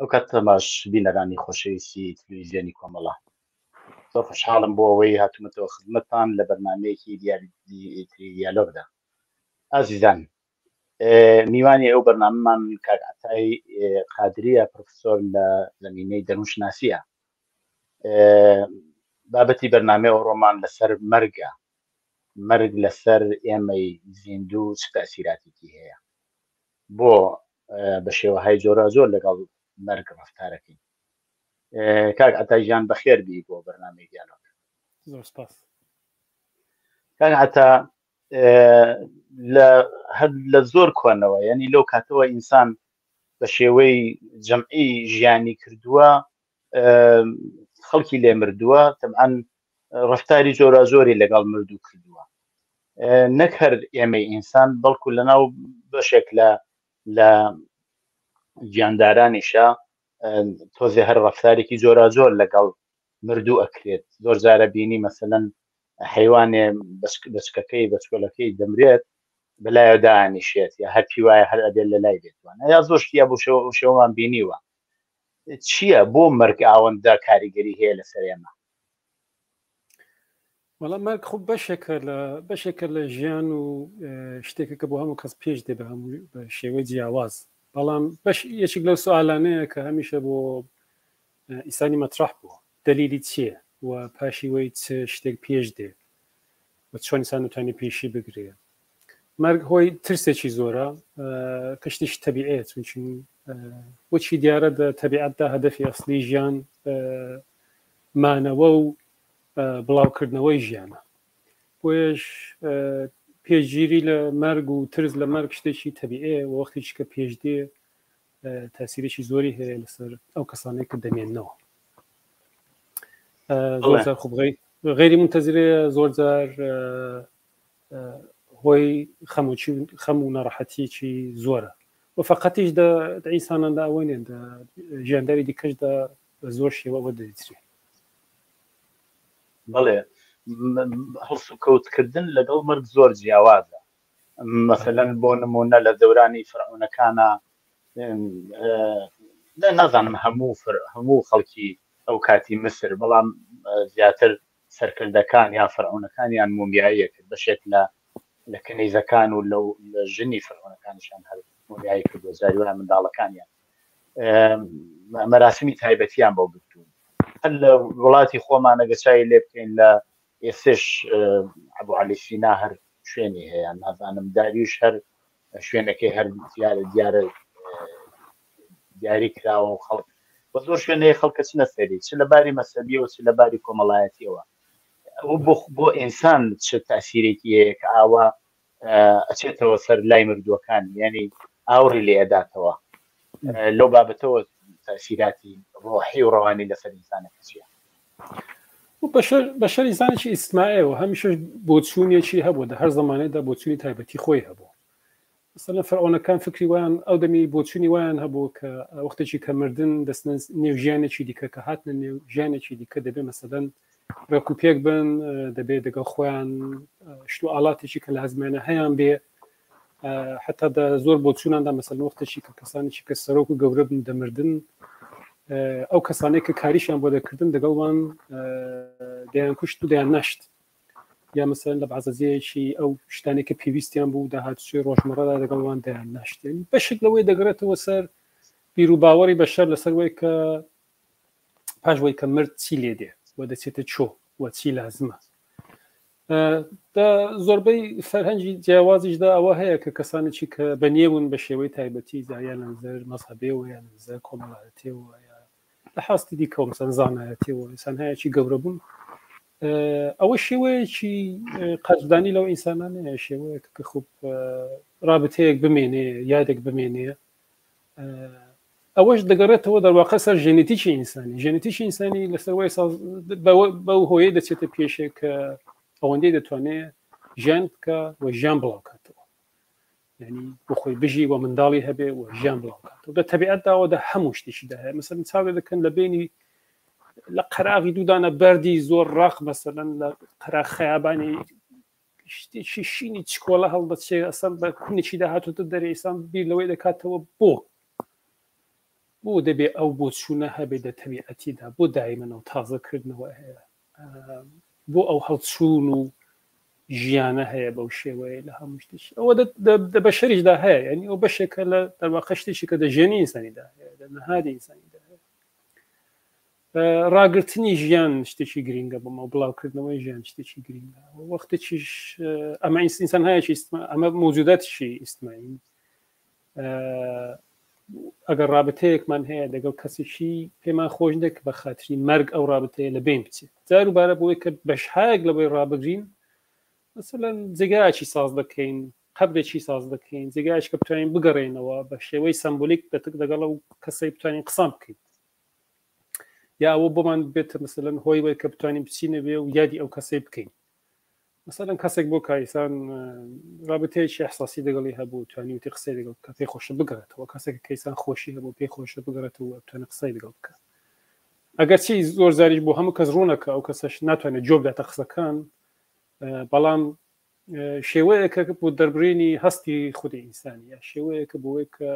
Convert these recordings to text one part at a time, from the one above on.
ئەو کاتتان باش بینەرانی خۆشەویستی تلویزیۆنی کۆمەڵە. زۆر خۆشحاڵم بۆ ئەوەی هاتوومەتەوە خزمەتتان لە بەرنامەیەکی تری دیالۆگدا. ئازیزان میوانی ئەو بەرنامەمان کاک عەتای قادریە پرۆفسۆر لە زەمینەی دەروونشناسیە. بابەتی بەرنامەی ئەوڕۆمان لەسەر مەرگە، مەرگ لەسەر ئێمەی زیندوو چ تەئسیراتێکی هەیە، بۆ بە شێوەهای جۆراوجۆر لەگەڵ مەرگ ڕەفتارەکەین. کاک عەتا گیان بەخێر بی بۆ بەرنامەی دیالۆگ. زۆر سپاس. کاک عەتا لە هەر لە زۆر کۆنەوە یعنی لەو کاتەوە ئینسان بە شێوەی جەمعی ژیانی کردووە خەڵکی لێ مردووە تەبعەن ڕفتاری جۆراجۆری لەگەڵ مردوو کردووە نەک هەر ئێمەی ئینسان بەڵکو لەناو بەشێک لە لە گیاندارانیشە تۆزێ هەر ڕفتارێکی جۆراجۆر لەگەڵ مردوو ئەکرێت زۆر جارە بینی مەسەەن حیوانێ بەچکەکەی بەچکۆلەکەی دەمرێت بەلایە دانیشێت یا هەرچی وایە هەر ئەبێت لە لای بێتوانە یا زۆر شتیا بۆ شێوەمان بینیوە چییە بۆ مەرگ ئاوەندە کاریگەری هەیە لەسەر ئێمە؟ وەڵا مەرگ خۆ بەشێکە لە بەشێکە لە ژیان و شتێکە کە بۆ هەموو کەس پێش دێ بە هەموو بە شێوەی جیاواز بەڵام بەش یەکێک لەو سوالانەیە کە هەمیشە بۆ ئیسانی مەترح بووە دەلیلی چییە و پاشی وەی چ شتێک پێش دێ و چۆن ئینسان دەتوانێت پێشی بگرێ مەرگ هۆی ترسێکی زۆرە کە شتێکی تەبیعەیە چونچون وەچی دیارە دە تەبیعەتدا هەدەفی ئەسلی ژیان مانەوە و بڵاوکردنەوەی ژیانە بۆیەش پێشگیری لە مەرگ و ترس لە مەرگ شتێکی تەبیعەیە وەختێکی کە پێش دێ تاسیرێکی زۆری هەیە لەسەر ئەو کەسانەی کە دەمێننەوە زۆر جار خۆ غەیری منتەزیرەیە زۆر جار هۆی خەمۆکی خەم و ناڕەحەتیەکی زۆرە و فقەتیش دە ئینساناندا ئەوە نیە دە ژیانداری دیکەشدا بە زۆر شێوە ئەوە دەدیترێ. بەڵێ هەڵسوکەوتکردن لەگەڵ مەرگ زۆر جیاوازە مەسەلەن بۆ نمونە لە دەورانی فرعونەکانە نازانم هەموو هەموو خەڵکی ئەو کاتی مسر بەڵام زیاتر سەرکردەکان یان فەرعونەکانیان مۆمیاییە کرد بەشێک لە لە کەنیزەکان و لەو لە ژنی فەرعونەکانیشان هەر مۆمیایی کردووە جاری وایە منداڵەکانیان مەراسمی تایبەتیان بۆ گرتوون هەر لە وڵاتی خۆمانە گە چاوی لێ بکەین لە ئێسش ئەبوو عەلی سینا هەر شوێنی هەیە نازانم داریوش هەر شوێنەکەی هەر دیارە دیارە دیاری کراوە و خەڵک بە زۆر شوێن هەیە خەڵکە چنە سەری چ لە باری مەسەبیەوە چ لە باری کۆمەڵایەتیەوە ئەو بۆ بۆ ئینسان چ تاسیرێکی هەیە کە ئاوا ئەچێتەوە سەر لای مردووەکان یعنی ئاوڕی لێ ئەداتەوە لەو بابەتەوە تاسیراتی ڕۆحی و ڕەوانی لەسەر ئینسانەکە چییە؟ بەشەر ئینسانێکی ئیستماعیە و هەمیشە بۆچوونێکی هەبوو دە هەر زمانێدا بۆچوونی تایبەتی خۆی هەبوو مەسەلەن فەرعۆنەکان فکری وایان ئەو دەمی بۆچوونی وایان هەبوو کە وەختێکی کە مردن دەستنە نێو ژیانێکی دیکە کە هاتنە نێو ژیانێکی دیکە دەبێ مەسەلەن ڕێک و پێک بن دەبێت دەگەڵ خۆیان شت و ئاڵاتێکی کە لازمانە هەیان بێ حتا دە زۆر بۆچووناندا مەسەلەن وەختێکی کە کەسانێکی کە سەرۆک و گەورە بن دەمردن ئەو کەسانێک کە کاریشیان بۆ دەکردن دەگەڵوان دەیان کوشت و دەیان ناشت یا مەسەلەن لە بەعزەزیەکی ئەو شتانێک کە پێویستیان بوو داهاتووی ڕۆژمەڕەدا دەگەڵوان دەیان ناشتێن بەشێک لەوەی دەگەڕێتەوە سەر بیر و باوەڕی بەشەر لەسەر وەی کە پاش وەی کە مرد چی لێ دێ و دەچێتە چۆ و چی لازمە زۆربەی فەرهەنگی جیاوازیشدا ئەوە هەیە کە کەسانێکی کە بەنیێون بە شێوەی تایبەتی زایان لە نظر مەزهەبێەوە یان نظر کۆمەڵایەتیەوە یا لە حاستی دیکەوە مەسەن زانایەتیەوە ئینسان هەیەکی گەورە بوون ئەوە شێوەیەکی قەرزدانی لەو ئینسانانەیە شێوەیەک کە خوب رابطەیەک بمێنێ یادێک بمێنێ ئەوەش دەگەڕێتەوە دەرواقع سەر ژێنێتیکی ئینسانی ژێنێتیکی ئینسانی لەسەر وای ساز بەو هۆیە دەچێتە پێشێک کە ئەوەندەی دەتوانێت ژیان بکە و ژیان بڵاوکاتەوە یعنی بۆ خۆی بژی و منداڵی هەبێ و ژیان بڵاوکاتەوە دە تەبیعەتداوە دە هەموو شتێکی دا هەیە مەسەلەن چاوێ دەکەن لە بینی لە قەراغی دوودانە بەردی زۆر ڕاق مەسەلەن لە قەراغ خەیابانی شتێکی شینی چکۆڵە هەڵدەچێ ئەسەن بە کونێکی داهاتوتە دەرێ ئیسان بیر لەوەی دەکاتەوە بۆ. بۆ دەبێ ئەو بۆچوونە هەبێ دە تەبیعەتیدا بۆ دایمەن ئەو تازەکردنەوە هەیە بۆ ئەو هەڵچوون و ژیانە هەیە بەو شێوەیە لە هەموو شتێکی ئەوە دە بەشەریشدا هەیە یعنی ئەو بەشێکە لە دەرواقە شتێکی کە دە ژێنی ئینسانیدا هەیە دە نەهادی ئینسانیدا هەیە ڕاگرتنی ژیان شتێکی گرینگە بۆمە بڵاوکردنەوەی ژیان شتێکی گرینگە وەختێکیش ئەمە ئینسان هەیەکی ئەمە موجوداتیشی ئیستماعین ئەگەر ڕابتەیەکمان هەیە لەگەڵ کەسێکی پێمان خۆش دێک بە خاتری مەرگ ئەو ڕابتەیە لە بین بچێت جار و بارە بۆی کە بەشهایەک لەوەی ڕابگرین مثلەن جێگایکی ساز دەکەین قەبرێکی ساز دەکەین جێگایش کە بتوانین بگەڕێنەوە بە شێوەی سەمبولیک دەتک لەگەڵ ئەو کەسەی بتوانین قسان بکەین یا ئەوە بۆمان بێتە مثلەن هۆی وەی کە بتوانین بچینە بێ و یادی ئەو کەسەی بکەین مەسەلەن کەسێک بۆ کایسان رابطەیەکی احساسی دەگەڵی هەبوو توانیوتی قسەی لەگەڵ بکە پێی خۆشە بگەڕێتەوە کەسێک کەیسان خۆشی هەبوو پێی خۆشە بگەڕێتەوە بتوانێت قسەی لەگەڵ بکە ئەگەرچی زۆر زاریش بۆ هەموو کەس ڕوونە کە ئەو کەسەش ناتوانێت جواب داتە قسەکان بەڵام شێوەیەکە بۆ دەربڕینی هەستی خودی ئینسانیە شێوەیەکە بۆی کە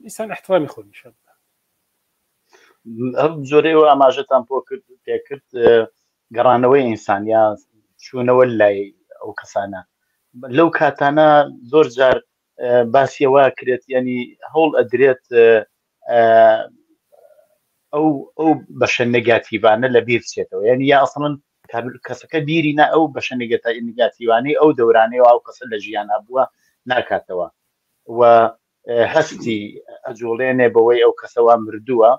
ئینسان احترامی خۆی نیشان بدا ئەم جۆرەی ئەوە ئاماژەتان پۆ کرد پێکرد گەڕانەوەی ئینسان یا چوونەوە لای ئەو کەسانە لەو کاتانە زۆر جار باسیەوە کرێت ینی هەوڵ ئەدرێت ئەو ئەو بەشە نگاتیڤانە لە بیر بچێتەوە یعنی یا ئەسڵن کەسەکە بیری نا ئەو بەشە نگاتیوانەی ئەو دەورانەی ئەو کەسە لە ژیان هەبووە ناکاتەوە و هەستی ئەجوڵێنێ بەوەی ئەو کەسەوە مردووە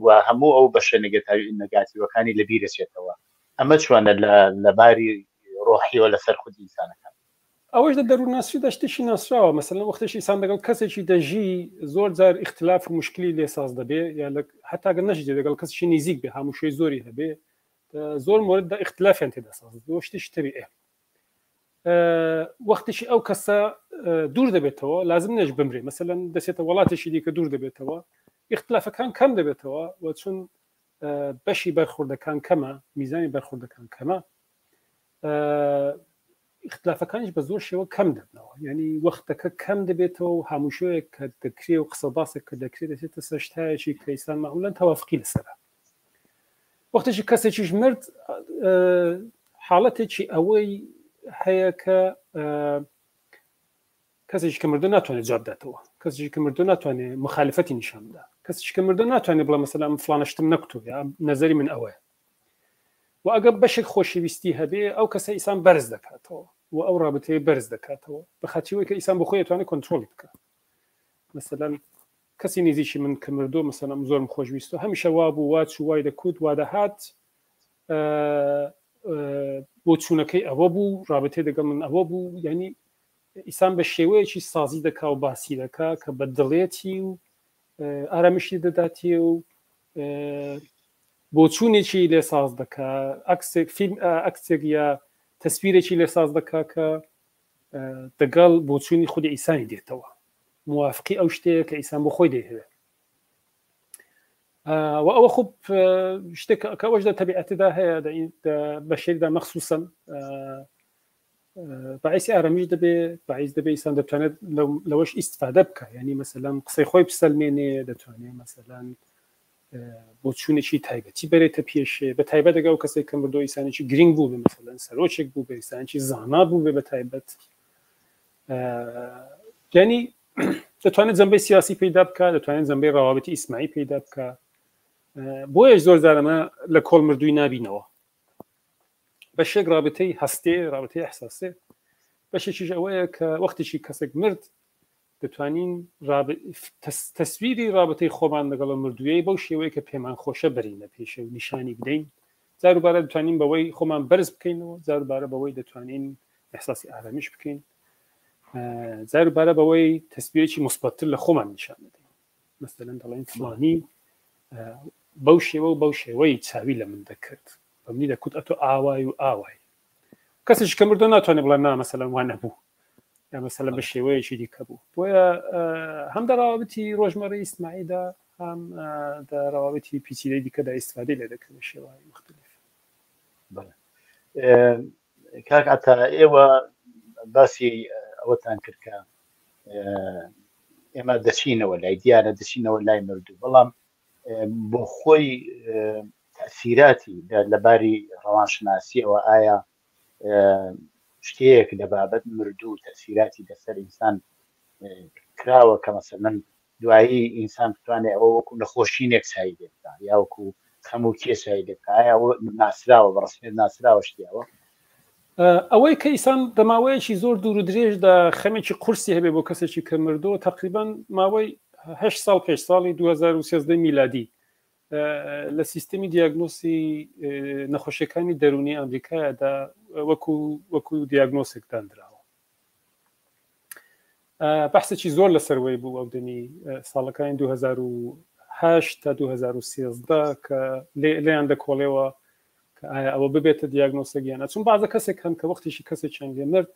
و هەموو ئەو بەشە نەگاتیوەکانی لە بیرەچێتەوە ئەمە چۆنە لە باری ڕۆحیەوە لەسەر خودی ئینسانەکان؟ ئەوەش لە دەروونناسیدا شتێکی ناسراوە مەسەلەن وەختێکی ئینسان لەگەڵ کەسێکی دەژی زۆر جار ئیختلاف و مشکلی لێ ساز دەبێ یا لە حتا گەر نەژیێ لەگەڵ کەسێکی نزیک بێ هاموشۆی زۆری هەبێ زۆر مۆرددا ئیختلافیان تێدا ساز دەبێ شتێکی تەبیعیە وەختێکی ئەو کەسە دوور دەبێتەوە لازم نێش بمرێ مەسەلەن دەچێتە وڵاتێکی دیکە دوور دەبێتەوە ئیختلافەکان کەم دەبێتەوە و چون بەشی بەرخوردەکان کەمە میزانی بەرخوردەکان کەمە ئیختلافەکانیش بە زۆر شێوە کەم دەبنەوە یعنی وەختەکە کەم دەبێتەوە و هاموشۆیەک کە دەکرێ و قسە باسێک کە دەکرێت دەچێتە سەر شتایەکی کە ئیسان معمولا تەوافقی لەسەرە وەختێکی کەسێکیش مرد حاڵەتێکی ئەوەی هەیە کە کەسێکی کە مردو ناتوانێت جواب داتەوە کەسێکی کە مردو ناتوانێت مخالفەتی نیشان بدا کەسێکی کە مردو ناتوانێت بڵێ مەسەلا ئەم فلانە شتم نەکوتو یا نەزەری من ئەوەیە و ئەگەر بەشێک خۆشەویستی هەبێ ئەو کەسە ئیسان بەرز دەکاتەوە و ئەو ڕابطەیە بەرز دەکاتەوە بە خاچیەوەی کە ئیسان بۆ خۆی ئەتوانێت کۆنترۆڵی بکە مەسەلەن کەسی نزیکی من کە مردووە مەسەلەن ئەم زۆرم خۆشویستوە هەمیشە وا بوو وا چوو وای دەکوت وا دەهات بۆچوونەکەی ئەوە بوو ڕابطەی دەگەڵ من ئەوە بوو یعنی ئیسان بە شێوەیەکی سازی دەکا و باسی دەکا کە بە دڵێتی و ئارامشی دەداتێ و بۆچوونێکی لێ ساز دەکا ئەکسێک فیلم ئەکسێک یا تەسویرێکی لێ ساز دەکا کە دەگەڵ بۆچوونی خودی ئیسانی دێتەوە موافقی ئەو شتەیە کە ئیسان بۆ خۆی دەیهەوێت و ئەوە خوب شتێک کە ئەوەش لە تەبیعەتدا هەیە بەشێکدا مەخصوصەن باعیسی ئارامیش دەبێ باعیس دەبێ ئیسان دەتوانێت لەوەش ئیسفادە بکە ینی مەسەلەن قسەی خۆی بسەلمێنێ دەتوانێت مەسەلەن بۆچوونێکی تایبەتی بەرێتە پێشێ بە تایبەت دەگەڵ کەسێک کە مردۆ ئیسانێکی گرنگ بوو بێ مەسەلەن سەرۆکێک بوو بێ ئیسانێکی زانا بوو بێ بە تایبەت ینی دەتوانێت جەنبەی سیاسی پەیدا بکە دەتوانێت جەنبەی ڕەوابەتی ئیسماعی پەیدا بکە بۆیە زۆر جارەمە لە کۆڵ مردووی نابینەوە بەشێک ڕابطەی هەستێ ڕابطەی احساسێ بەشێکیش ئەوەیە کە وەختێکی کەسێک مرد دەتوانین تەسویری ڕابطەی خۆمان لەگەڵ مردوویەی بەو شێوەیە کە پێمان خۆشە بەرینە پێشە و نیشانی بدەین جاروبارە دەتوانین بەوەی خۆمان بەرز بکەینەوە جاروبارە بەوەی دەتوانین احساسی ئارامیش بکەین جاروبارە بەوەی تەسویرێکی مثبەتتر لە خۆمان نیشان بدەین مەسەلەن دەڵێن فلانی بەو شێوە و بەو شێوەی چاوی لە من دەکرد بە منی دەکوت ئەتۆ ئاوای و ئاوای کەسێکی کە مردو ناتوانێت بڵێ نا مەسەلەن وا نەبوو یا مەسەلەن بە شێوەیەکی دیکە بوو بۆیە هەم دە ڕاوابتی ڕۆژمەڕی ئیسماعیدا هەم دە ڕەوابتی پیچیدەی دیکەدا ئیسفادەی لێ دەکرێت بە شێوەی مختلف. کاک عەتا ئێوە باسی ئەوەتان کرد کە. ئێمە دەچینەوە لای دیارە دەچینەوە لای مردوو بەڵام بۆ خۆی تەسیراتی لە باری ڕەوانشناسیەوە ئایا شتەیەک لە بابەت مردوو تەسیراتی لەسەر ئینسان کراوە کە مەسەلەن دوایی ئینسان بتوانێت ئەوە وەکو نەخۆشینێک چای لێ بکا یا وەکو خەم و کێ چای لێ بکا ئایا ئەوە ناسراوە بە ڕسمیت ناسراوە شتیاوە؟ ئەوەی کە ئیسان دە ماوەیەکی زۆر دوور و درێژدا خەمێکی قورسی هەبێ بۆ کەسێکی کە مردووە تقریبان ماوەی هه ساڵ پێش ساڵی 2013 میلادی لە سیستمی دیاگنۆسی نەخۆشیەکانی دەرونی ئەمریکایدا وەکو وەکو دیاگنۆسێک دانراوە بەحسێکی زۆر لەسەر وەی بوو ئەو دەمی ساڵەکانی 2008 تا 2013 کە لێیان دەکۆڵێەوە کە ئایا ئەوە ببێتە دیاگنۆسێک یان چون بازە کەسێک هەن کە وەختیشی کەسێکیان لێ مرد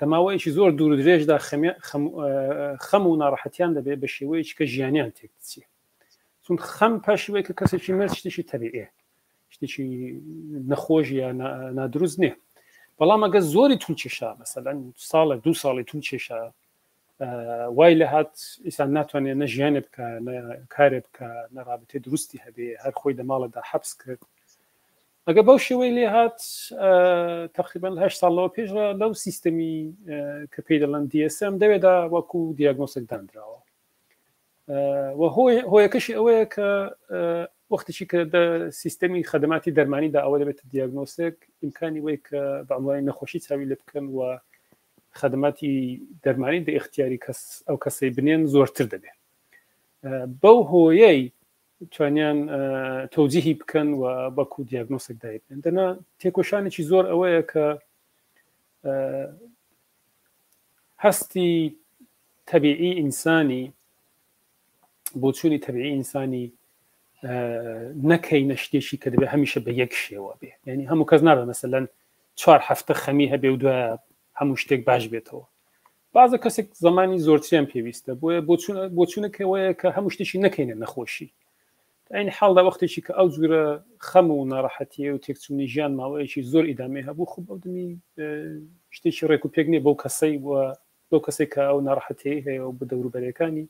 دەماوەیەکی زۆر دوور و درێژدا خەم و ناڕەحەتیان دەبێت بە شێوەیەکی کە ژیانیان تێک دەچێت چون خەم پاشیوەی کە کەسێکی مرد شتێکی تەبیعێ شتێکی نەخۆش یا نادروست نییە بەڵام ئەگە زۆری تون کێشا مەسەلەن ساڵێک دوو ساڵی تون کێشا وای لە هات ئیسان ناتوانێت نە ژیانێ بکە نە کارێ بکە نە رابطەی دروستی هەبێ هەر خۆی لە ماڵەدا حەبس کرد ئەگە بەو شێوەی لێ هات تقریبا هه ساڵەوە پێش لەو سیستەمی کە پێی دەڵێن DSM دەوێدا وەکو دیاگنۆسێک دانراوە و هۆیەکەشی ئەوەیە کە وەختێکی کە دە سیستەمی خەدەماتی دەرمانیدا ئەوە دەبێتە دیاگنۆسێک ئیمکانی وەی کە بە عنوانی نەخۆشی چاوی لێ بکەن و خەدەماتی دەرمانی دە ئیختیاری کەس ئەو کەسەی بنێن زۆرتر دەبێت بەو هۆیەی توانیان تەوجیهی بکەن و بەکو دیاگنۆسێک دایبنێن دەنا تێکۆشانێکی زۆر ئەوەیە کە هەستی تەبیعی ئینسانی بۆچوونی تەبیعی ئینسانی نەکەینە شتێکی کە دەبێت هەمیشە بە یەک شێوە بێ یعنی هەموو کەس نابێ مەسەلەن چوار هەفتە خەمی هەبێ و دوایە هەموو شتێک باش بێتەوە بازە کەسێک زمانی زۆرتریان پێویستە بۆیە بۆچوونەکەوەیە کە هەموو شتێکی نەکەینە نەخۆشی عین حاڵدا وەختێکی کە ئەو جورە خەم و ناڕەحەتیە و تێکچوونی ژیان ماوەیەکی زۆر ئیدامەی هەبوو خب ئەو دەمی شتێکی ڕێک و پێک نییە بەو کەسەی و بەو کەسێک کە ئەو ناڕەحەتیەی هەیە و بە دەوروبەرەکانی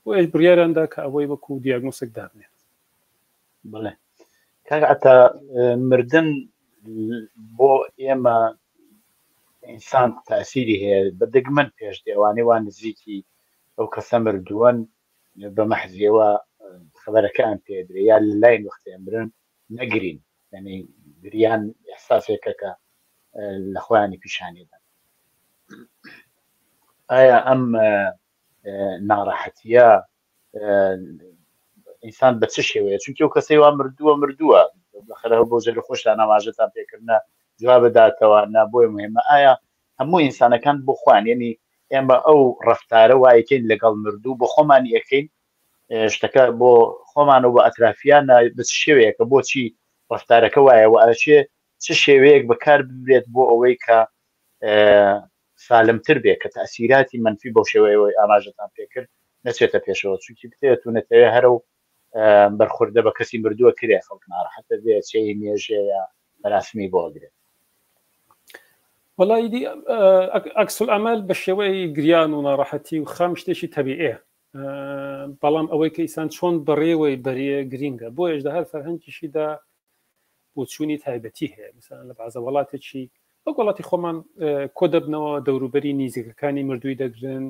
بۆیەش بڕیاریاندا کە ئەوەی وەکو دیاگنۆسێک دابنێن. بڵێ کاک عەتا مردن بۆ ئێمە ئینسان تاسیری هەیە بە دەگمەن پێش دێ ئەوانەی وا نزیکی ئەو کەسە مردووەن بە مەحزیەوە خەبەرەکەیان پێدرێ یا لە لاین وەختێ ئەمرن نەگرین یعنی گریان ئیحساسێکە کە لە خۆیانی پیشانی دەن ئایا ئەم ناڕەحەتیە ئینسان بە چ شێوەیە چونکی ئەو کەسەی وا مردووە مردووە بەخەرەوە بۆ جەلە خۆشتان ئاماژەتان پێکردە جواب بداتەوە نا بۆیە مهمە ئایا هەموو ئینسانەکان بۆ خۆیان یعنی ئێمە ئەو ڕفتارە وایکەین لەگەڵ مردوو بۆ خۆمان یەکەین شتەکە بۆ خۆمان و بە ئەترافیان بە چ شێوەیەکە بۆچی ڕفتارەکە وایە و ئەچێ چ شێوەیەک بەکار ببرێت بۆ ئەوەی کە سالمتر بێ کە تەئسیراتی مەنفی بەو شێوەیەوەی ئاماژەتان پێکرد نەچێتە پێشەوە چونکی بتەوێت و نەتەوێ هەرە و بەرخوردە بە کەسی مردووە کرێ خەڵک ناڕەحەتە بێ چێی نێژێ یا مەراسمی بۆ ئەگرێت. وەڵا ئیدی عکس العمل بە شێوەی گریان و ناڕەحەتی و خەم شتێکی تەبیعیە بەڵام ئەوەی کە ئیسان چۆن بەڕێوەی بەرێ گرینگە بۆیەش لە هەر فەرهەنگیشیدا بۆچوونی تایبەتی هەیە مثلا لە بازە وڵاتێکی وەک وڵاتی خۆمان کۆ دەبنەوە دەوروبەری نیزیکەکانی مردووی دەگرن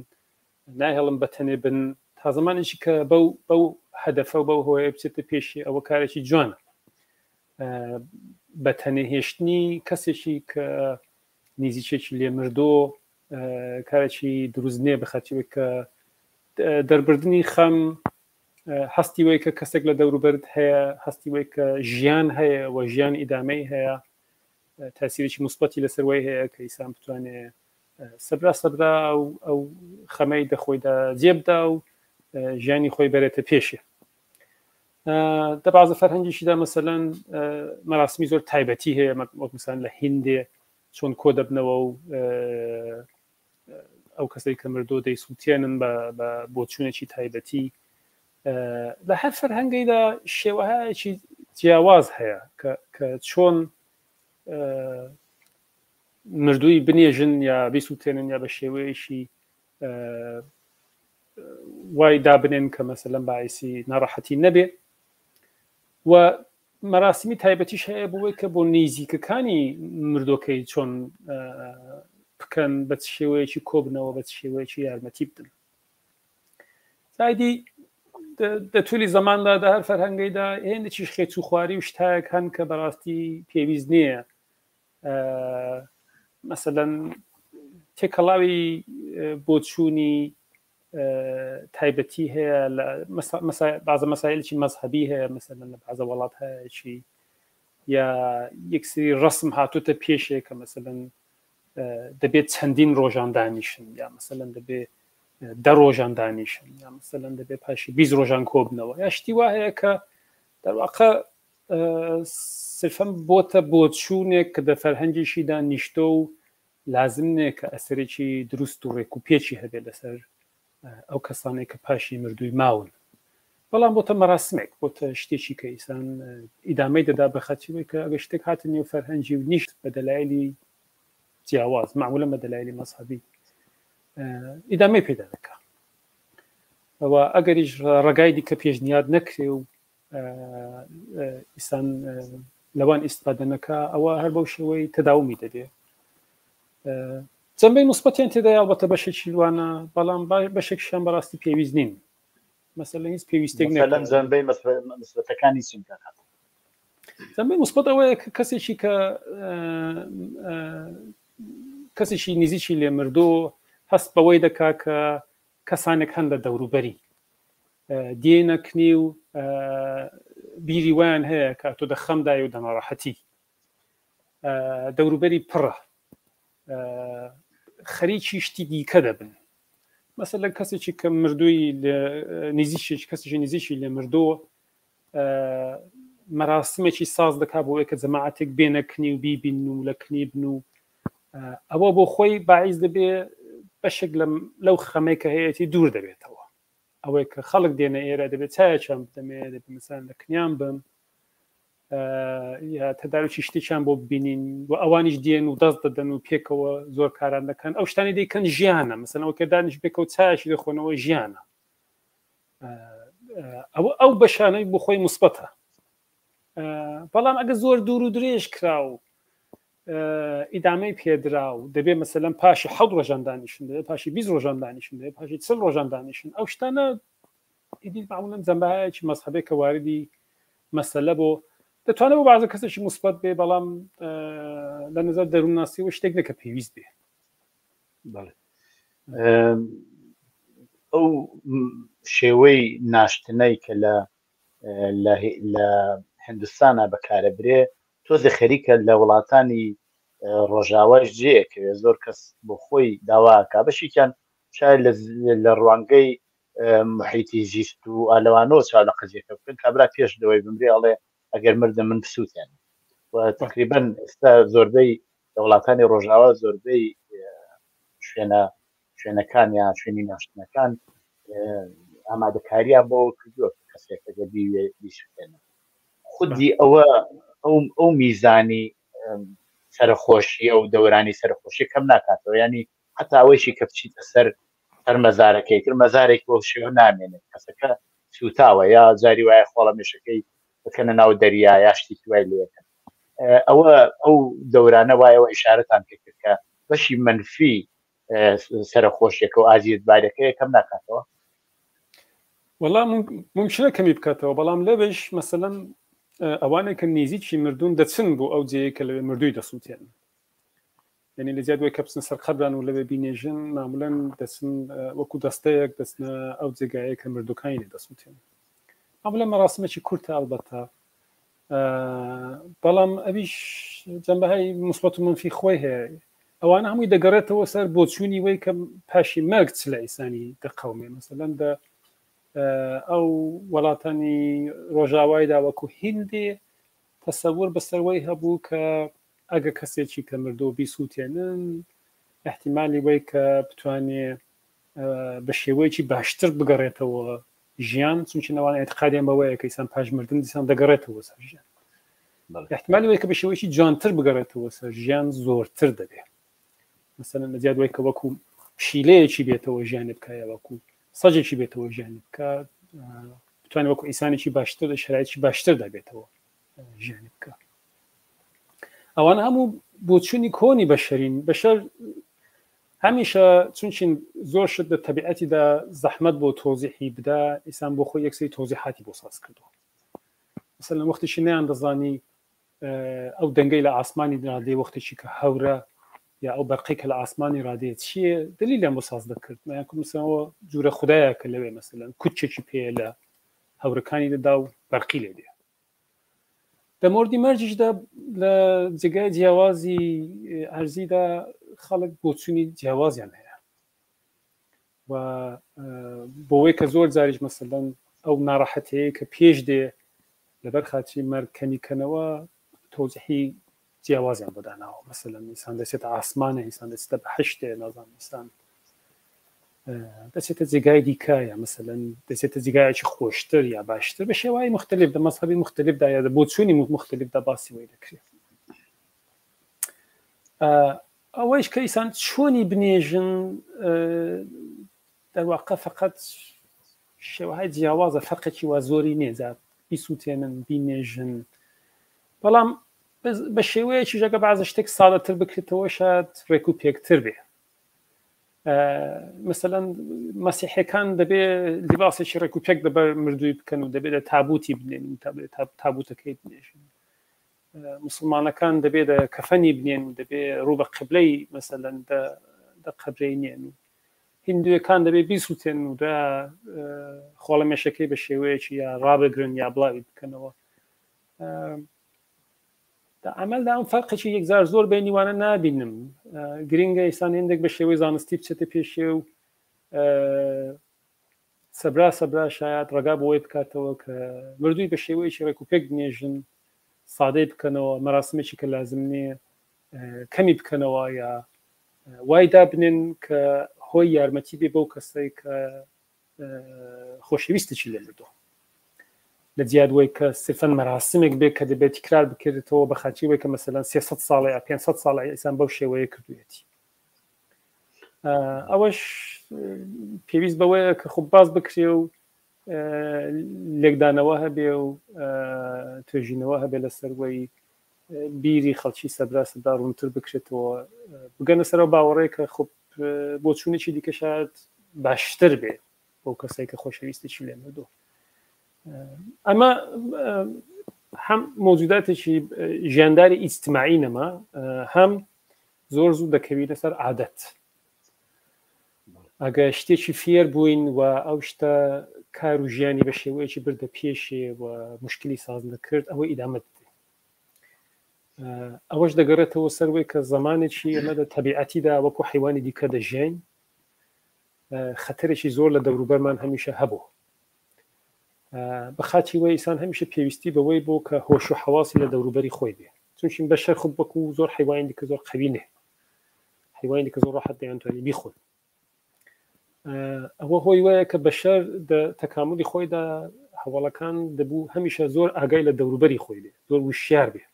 ناهێڵم بە تەنێ بن تا زمانێکی کە بەو بەو هەدەفە و بەو هۆیە بچێتە پێشی ئەوە کارێکی جوانە بە تەنێ هێشتنی کەسێکی کە نیزیکێکی لێ مردۆ کارێکی دروست نییە بەخەتیوەی کە دەربردنی خەم هەستی وەی کە کەسێک لە دەوروبەرت هەیە هەستی وەی کە ژیان هەیە و ژیان ئیدامەی هەیە تاسیرێکی مثبەتی لەسەر وی هەیە کە ئیسان بتوانێ سەبرا سەبرا ئەو ئەو خەمەی دەخۆیدا جێبدا و ژیانی خۆی بەرێتە پێشێ دە بازە فەرهەنگیشیدا مەسەلەن مەراسمی زۆر تایبەتی هەیە وەک مثلەن لە هیندێ چۆن کۆ دەبنەوە و ئەو کەسەی کە مردۆ دەیسووتێنن بە بۆچوونێکی تایبەتی لە هەر فەرهەنگەیدا شێوەهایەکی جیاواز هەیە کە چۆن مردووی بنێژن یا بیسووتێنن یا بە شێوەیەکی وای دابنێن کە مەسەلەن باعیسی ناڕەحەتی نەبێ و مەراسیمی تایبەتیش هەیە بۆی کە بۆ نیزیکەکانی مردۆکەی چۆن بکەن بە چ شێوەیەکی کۆبنەوە بە چ شێوەیەکی یارمەتی بدەن سایدی دە تولی زەماندا دە هەر فەرهەنگەیدا هێندێکیش خێچوخواری و شتایەک هەن کە بەڕاستی پێویست نییە مەسەلەن تێکەڵاوی بۆچوونی تایبەتی هەیە لە بازە مەسایلکی مەزهەبی هەیە مەسەلەن لە بازە وڵات هەیەکی یا یەکسری ڕسم هاتوتە پێشێ کە مەسەلەن دەبێت چەندین ڕۆژان دانیشن یا مەسەلەن دەبێت دە ڕۆژان دانیشن یا مەسەلەن دەبێت پاشی 20 ڕۆژان کۆبنەوە یا شتی وا هەیە کە دەرواقە سرفەن بۆتە بۆچوونێک کە دە فەرهەنگێکیدا نیشتۆ و لازم نییە کە ئەسەرێکی دروست و ڕێک و پێکی هەبێت لەسەر ئەو کەسانەی کە پاشی مردووی ماون بەڵام بۆتە مەراسمێک بۆتە شتێکی کە ئیسان ئیدامەی دەدا بە خەتیوەی کە ئەگە شتێک هاتە نێو فەرهەنگی و نیشت بە دەلایلی جیاواز معمولە بە دەلایلی مەزهەبی ئیدامەی پێدا دەکا ئەوە ئەگەریش ڕێگای دیکە پێشنیاد نەکرێ و ئیسان لەوان ئیسفادە نەکا ئەوە هەر بەو شێوەی تەداومی دەبێ جەنبەی مثبەتیان تێدا ئەڵبەتە بەشێکی لوانە بەڵام بەشێکشیان بەڕاستی پێویست نین مەسەلەن هیچ پێویستێک لەم جەنبەی مثبەتەکانی چین کاکە جەنبەی مثبەت ئەوەیە کە کەسێکی کە کەسێکی نزیکی لێ مردۆ هەست بەوەی دەکا کە کەسانێک هەن لە دەوروبەری دێنە کنی و بیری وایان هەیە کە تۆ دە خەمدای و دەناڕەحەتی دەوروبەری پڕە خەریکی شتی دیکە دەبن مەسەلەن کەسێکی کە مردووی نزیشێک کەسێکی نزیکی لێ مردووە مەراسمێکی ساز دەکا بۆ کە جەماعەتێک بێنە کنی و بیبین و لە کنی بن و ئەوە بۆ خۆی باعیز دەبێ بەشێک لەو خەمێک کە هەیەی دوور دەبێتەوە ئەوەی کە خەڵک دێنە ئێرە دەبێت چایەکیان بدەمێ دەبێت مەسەلەن لە کنیان بم یا تەدارکی شتێکیان بۆ ببینین و ئەوانیش دێن و دەست دەدەن و پێکەوە زۆر کاران دەکەن ئەو شتانی دەیکەن ژیانە مەسەلەن ئەوە کە دانیش پێکەوە چایەکی دەخۆنەوە ژیانە ئەوە ئەو بەشانەی بۆ خۆی مثبەتە بەڵام ئەگە زۆر دوور و درێژ کرا و ئیدامەی پێدرا و دەبێ مەسەلەن پاشی حەوت ڕۆژان دانیشن دەبێ پاشی 20 ڕۆژان دانیشن دەبێ پاشی 40 ڕۆژان دانیشن ئەو شتانە ئیدی معمولا جەنبەهایەکی مەزهەبێک کە واردی مەسەلە بۆ دەتوانێت بۆ بازە کەسێکی مثبەت بێ بەڵام لە نظر دەروونناسی و شتێک نەکە پێویست بێ بەڵێ ئەو شێوەی ناشتنەی کە لە لە هندستانە بەکارە برێ تۆزێ خەریکە لە وڵاتانی ڕۆژاوایش جێ ئەکەوێ زۆر کەس بۆ خۆی داوا ئەکا بەشێکیان شاید لە ڕوانگەی محیتی زیست و ئالەوانەوە چاو لە قەزیەکە بکەن کابرا پێش لەوەی بمرێ ئەڵێ ئەگەر مردم من بسووتێن و تقریبا ئێستا زۆربەی لە وڵاتانی ڕۆژاوا زۆربەی شوێنە شوێنەکان یان شوێنی ناشتنەکان ئامادەکاریان بۆ کردووە کە کەسێک ئەگەر بیوێ بیسووتێنن خودی ئەوە ئەو ئەو میزانی سەرخۆشی ئەو دەورانی سەرخۆشی کەم ناکاتەوە ینی حتا ئەوەیشی کە بچیتە سەر سەر مەزارەکەی تر مەزارێک بۆ شێوە نامێنێت کەسەکە سوتاوە یا جاری وایە خۆڵە مێشەکەی بکەنە ناو دەریا یا شتێکی وای لێکەن ئەوە ئەو دەورانە وایەوە ئیشارەتان پێکرد کە بەشی منفی سەرخۆشیەکە و ئازیەتبارەکەی کەم ناکاتەوە وەڵا ممکنە کەمی بکاتەوە بەڵام لەوێش مەسەلەن ئەوانەی کە نیزیکی مردوون دەچن بۆ ئەو جێیە کە لەوێ مردووی دەسووتێن یعنی لە زیاد وەی کە بچنە سەر قەبران و لەوێ بینێژن معمولەن دەچن وەکو دەستەیەک دەچنە ئەو جێگایە کە مردووەکانی لێ دەسووتێن معمولە مەراسمێکی کورتە ئەڵبەتە بەڵام ئەویش جەنبەهای مثبەت و منفی خۆی هەیە ئەوانە هەمووی دەگەڕێتەوە سەر بۆچوونی وەی کە پاشی مەرگ چ لە ئیسانی دەقەومێ مەسەلەن دە ئەو وڵاتانی ڕۆژاوایدا وەکو هیندێ تەسەور بەسەروەی هەبوو کە ئەگە کەسێکی کە مردۆ بیسووتێنن احتیممالی وەی کە بتوانێ بە شێوەیەکی باشتر بگەڕێتەوە ژیان چونکی نەوان ئەتقادیان بەوەیە کە ئیسان پاش مردن دیسان دەگەڕێتەوە سەر ژیان احتمالی وەی کە بە شێوەیەکی جوانتر بگەڕێتەوە سەر ژیان زۆرتر دەبێ مەسەلەن لە زیاد وای کە وەکو پشیلەیەکی بێتەوە ژیانی بکە یا وەکو سەجێکی بێتەوە ژیانی بکە بتوانێت وەکو ئیسانێکی باشتر لە شرایطی باشتر دەبێتەوە ژیانی بکە. ئەوانە هەموو بۆچوونی کۆنی بەشەرین. بەشەر هەمیشە چونچین زۆر شت لە تەبیعەتیدا زەحمەت بۆ تۆزیحی بدا، ئیسان بۆ خۆی یەکسەری تۆزیحاتی بۆ ساز کردووە. مەسەلەن وەختێکی نەیان دەزانی ئەو دەنگەی لە ئاسمانی رادێ وەختێکی کە هەورە یا ئەو بەرقەی کە لە ئاسمانی رادێ چییە، دەلیلیان بۆ ساز دەکرد. مەیان کوت مەسەلەن جورە خودایە کە لەوێ مەسەلەن کوچێکی پێیە لە هەورەکانی دەدا و بەرقی لێ دێ. لە مۆردی مەرجیشدا لە جێگای جیاوازی ئەرزیدا خەڵک بۆچوونی جیاوازیان هەیە و بۆەوەی کە زۆر جاریش مەسەلەن ئەو ناڕەحەتەیە کە پێش دێ لەبەر خاچی مەرگ کەمیکەنەوە تۆزیحی جیاوازیان بۆ داناوە مەسەلەن ئینسان دەچێتە ئاسمانە ئینسان دەچێتە بەهەشتێ نازانم ئینسان دەچێتە جێگای دیکە یا مەسەلەن دەچێتە جێگایەکی خۆشتر یا باشتر بە شێوای مختلف دە مەزهەبی مختلفدا یا دە بۆچوونی مختلفدا باسی وی دەکرێت. ئەوەیش کە ئیسان چۆنی بنێژن دەرواقع فقط شێوەهای جیاوازە فەرقێکی وا زۆری نییە جا بیسووتێنن بینێژن بەڵام بە شێوەیەکی ژەگە بازە شتێک سادەتر بکرێتەوە شاد ڕێک و پێکتر بێ مثلەن مەسیحەکان دەبێ لیباسێکی ڕێک و پێک دەبەر مردووی بکەن و دەبێت لە تابوتی بنێن تابوتەکەی بنێژن مسلمانەکان دەبێت لە کەفەنی بنێن و دەبێ ڕوو بە قبلەی مەسەلەن دە قەبرەی نێن و هندوەکان دەبێ بیسووتێن و دا خۆڵە مێشەکەی بە شێوەیەکی یا ڕابگرن یا بڵاوی بکەنەوە. دا ئەمەلدا ئەم فەرقێکی یەکجار زۆر بینیوانە نابینم. گرنگە ئیسان هێندێک بە شێوەی زانستی بچێتە پێشێ و سەبرا سەبرا شایەد ڕێگا بۆ ئەوەی بکاتەوە کە مردووی بە شێوەیەکی ڕێک و پێک بنێژن، سادەی بکەنەوە، مەراسمێکی کە لازم نییە کەمی بکەنەوە یا وای دابنێن کە هۆی یارمەتی بێ بەو کەسەی کە خۆشەویستێکی لێ مردووە. لە جیات وەی کە سرفەن مەراسمێک بێ کە دەبێت تکرار بکرێتەوە بە خاچی وەی کە مەسەلەن 300 ساڵە یا 500 ساڵە ئیسان بەو شێوەیە کردوویەتی. ئەوەش پێویست بەوەیە کە خۆ باز بکرێ و لێکدانەوە هەبێ و توێژینەوە هەبێ لەسەر وەی بیری خەڵکی سەبرا سەبرا ڕوونتر بکرێتەوە بگەنە سەرەوە باوەڕێ کە خۆ بۆچوونێکی دیکە شاید باشتر بێ بۆ کەسێک کە خۆشەویستێکی لێ مردووە. ئەمە هەم مۆجوداتێکی ژیانداری ئیجتماعی نەما هەم زۆر زوو دەکەوینە سەر عادەت. ئەگە شتێکی فێر بووین و ئەو شتە کار و ژیانی بە شێوەیەکی بردە پێشێ و مشکلی ساز نەکرد ئەوە ئیدامە دەدەین. ئەوەش دەگەڕێتەوە سەروەی کە زمانێکی ئێمە لە تەبیعەتیدا وەکو حیوانی دیکە دەژیین، خەتەرێکی زۆر لە دەوروبەرمان هەمیشە هەبوو. بە خاچی وە ئیسان هەمیشە پێویستی بەوەی بۆ کە هۆش و حەواسی لە دەوروبەری خۆی بێ، چونکین بەشەر خود وەکو زۆر حیوانی دیکە زۆر قەوی نێ، حیوانی دیکە زۆر ڕەحەت دەیانتوانی بیخۆن. ئەوە هۆی وایە کە بەشەر دە تەکاملی خۆیدا هەواڵەکان دەبوو هەمیشە زۆر ئاگای لە دەوروبەری خۆی بێ، زۆر وشیار بێ.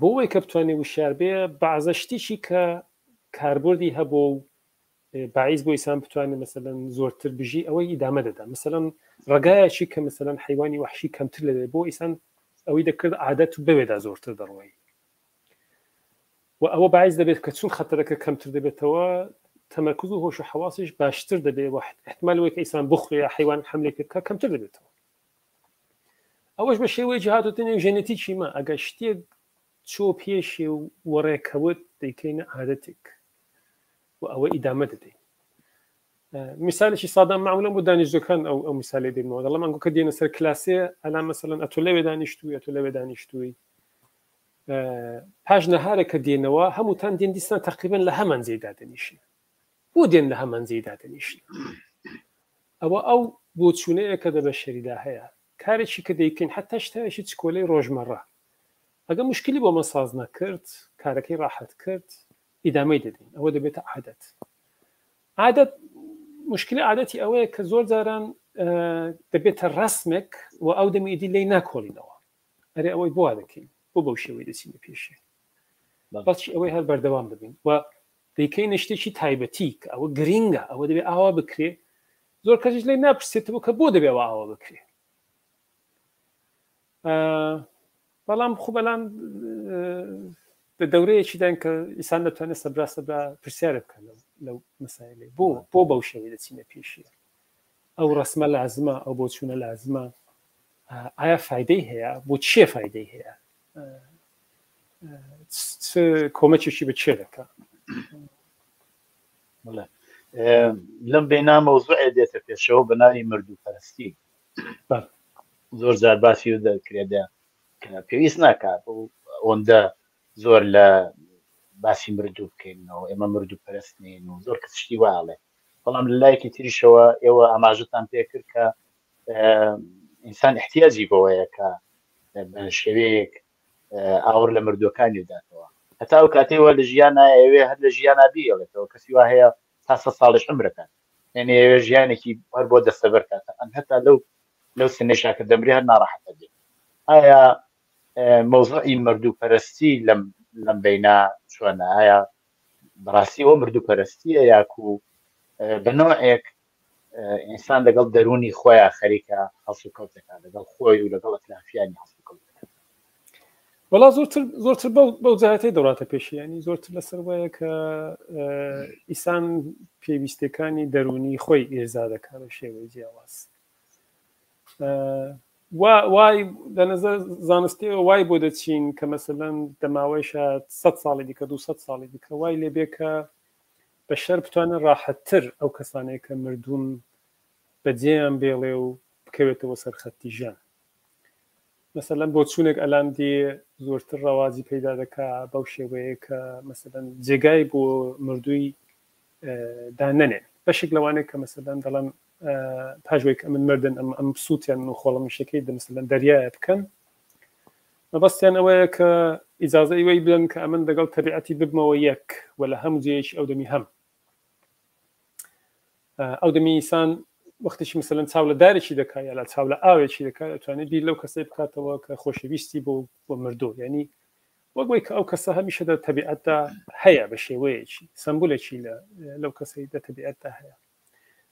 بۆ ئەوەی کە بتوانێت وشیار بێ بەعزە شتێکی کە کاربردی هەبوو و باعیز بۆ ئیسان بتوانێت مەسەلەن زۆرتر بژی ئەوەی ئیدامە دەدا. مەسەلەن ڕێگایەکی کە مەسەلەن حیوانی وحشی کەمتر لەوێ بۆ ئیسان ئەوەی دەکرد عادەت و بەوێدا زۆرتر دەڕۆی و ئەوە باعیز دەبێت کە چون خەتەرەکە کەمتر دەبێتەوە تەمەرکز و هۆش و حەواسیش باشتر دەبێت و احتمال ئەوەی کە ئیسان بخورێ یا حیوان حملێک پێ بکات کەمتر دەبێتەوە. ئەوەش بە شێوەیەکی هاتوتە نێو ژێنێتیکی مە ئەگەر شتێک چۆ پێشێ و وەڕێکەوت دەیکەینە عادەتێک و ئەوە ئیدامە دەدەین. مثالێکی سادە معمولا بۆ دانیشتوەکان ئەو ئەو مثالێ دێنمەوە، دەڵێم ئەنگۆ کە دێنە سەر کلاسێ ئەلا مەسەلەن ئەتۆ لەوێ دانیشتووی ئەتۆ لەوێ دانیشتووی، پاش نەهارێک کە دێنەوە هەمووتان دێن دیسان تقریبا لە هەمان جێی دادەنیشن. بۆ دێن لە هەمان جێی دادەنیشن؟ ئەوە ئەو بۆچوونەیە کە دە بەشەریدا هەیە. کارێکی کە دەیکەین حتا شتایەکی چکۆلەی ڕۆژمەڕە ئەگە مشکلی بۆ مە ساز نەکرد کارەکەی ڕاحەت کرد ئیدامەی دەدەین، ئەوە دەبێتە عادەت. عادەت مشکلی عادەتی ئەوەیە کە زۆر جاران دەبێتە ڕسمێک و ئەو دەمی ئیدی لی ناکۆڵینەوە، ئەرێ ئەوەی بۆ دەکەین بۆ بەو شێوەی دەچینە پێشێ، بەڵکی ئەوەی هەر بەردەوام دەبین و دەیکەینە شتێکی تایبەتی کە ئەوە گرینگە ئەوە دەبێ ئاوا بکرێ زۆر کەسیش لێ ناپرسێتەوە کە بۆ دەبێ ئەوە ئاوا بکرێ بەڵام خو بەڵام لە دەورەیەکیدان کە ئیسان دەتوانێت سەبرا سەبرا پرسیارە بکەن لەو مەسایلەی بۆ بۆ بەو شێوەی دەچینە پێشیە ئەو ڕسمە لازمە ئەو بۆچوونە لازمە ئایا فیدەی هەیە بۆ چێ فیدەی هەیە چ کۆمەکێکی بە چێ دەکە لەم بێنا مەوزوعێ دێتە پێشەوە بە ناوی مردوو پەرستی زۆر جار باسی و دەکرێت کە پێویست ناکات ئەوەندە زۆر لە باسی مردوو بکەینەوە ئێمە مردوو پەرست نین و زۆر کەس شتی واڵێ بەڵام لە لایەکی تریشەوە ئێوە ئاماژەتان پێکرد کە ئینسان احتیاجی بەوەیە کە بە شێوەیەک ئاوڕ لە مردووەکانی بداتەوە هەتا ئەو کاتەی وا لە ژیان ئەوێ هەر لە ژیانا بیهێڵێتەوە کەسی وا هەیە تا سە ساڵش عمرەکات یعنی ئەوێ ژیانێکی هەر بۆ دەستەبەر کات ئەم هەتا لەو لەو سنەشا کە دەمرێ هەر ناڕەحەتە بێت ئایا مەوزوعی مردوو پەرستی لەم لەم بەینا چۆنە ئایا بەڕاستی ئەوە مردوو پەرستیە یاکو بە نەوعێک ئینسان لەگەڵ دەروونی خۆیان خەریکە هەڵسوکەوت دەکات لەگەڵ خۆی و لەگەڵ ئەترافیانی هەڵسوکەوت دەکات وەڵا زۆرتر زۆرتر بەو بەو جهتەی دەڕاتە پێشی ینی زۆرتر لەسەر وایە کە ئیسان پێویستەکانی دەرونی خۆی ئێرزا دەکات بە شێوەی جیاواز وای لە نظر زانستیەوە وای بۆ دەچین کە مەسەلەن دەماوەی شاید 100 ساڵی دیکە 200 ساڵی دیکە وای لێبێ کە بەشەر بتوانێت ڕاحەتتر ئەو کەسانەی کە مردوون بەجێیان بێڵێ و بکەوێتەوە سەر خەتی ژیان. مەسەلەن بۆچوونێک ئەلان دێ زۆرتر ڕەواجی پەیدا دەکا بەو شێوەیە کە مەسەلەن جێگای بۆ مردووی دانەنێن. بەشێک لەوانەیە کە مەسەلەن دەڵێن پاش وەی کە ئەمن مردن ئەم ئەم سووتیان و خۆڵەمیشەکەی دە مەسەلەن دەریایە بکەن مەبەستیان ئەوەیە کە ئیجازەی وەی بدەن کە ئەمن دەگەڵ تەبیعەتی ببمەوە یەک و لە هەموو جێیەکی ئەو دەمی هەم. ئەو دەمی ئینسان وەختێکی مەسەلەن چاو لە دارێکی دەکا یا لە چاو لە ئاوێکی دەکا دەتوانێت بیر لەو کەسەی بکاتەوە کە خۆشەویستی بۆ بۆ مردوو یعنی وەک وەی کە ئەو کەسە هەمیشە دە تەبیعەتدا هەیە بە شێوەیەکی سەمبولێکی لە لەو کەسەی دە تەبیعەتدا هەیە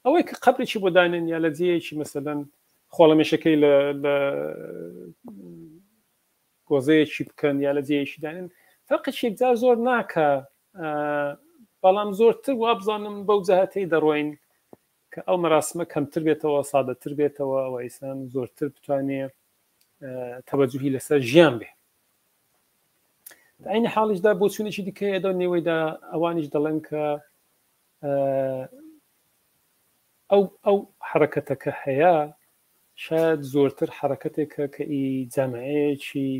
ئەوەی کە قەبرێکی بۆ دانێن یا لە جێیەکی مەسەلەن خۆڵەمێشەکەی لە لە گۆزەیەکی بکەن یا لە جێیەکی دانێن فەرقێکی یەکجار زۆر ناکە بەڵام زۆرتر وابزانم بەو جەهەتەی دەڕۆین کە ئەو مەراسمە کەمتر بێتەوە سادەتر بێتەوە و ئیسان زۆرتر بتوانێ تەوەجوهی لەسەر ژیان بێ عینی حاڵیشدا بۆچوونێکی دیکە هەیە دەو نێوەیدا ئەوانیش دەڵێن کە ئەو ئەو حرەکەتەکە هەیە شاید زۆرتر حرەکەتێکە کە ئی جامعەیەکی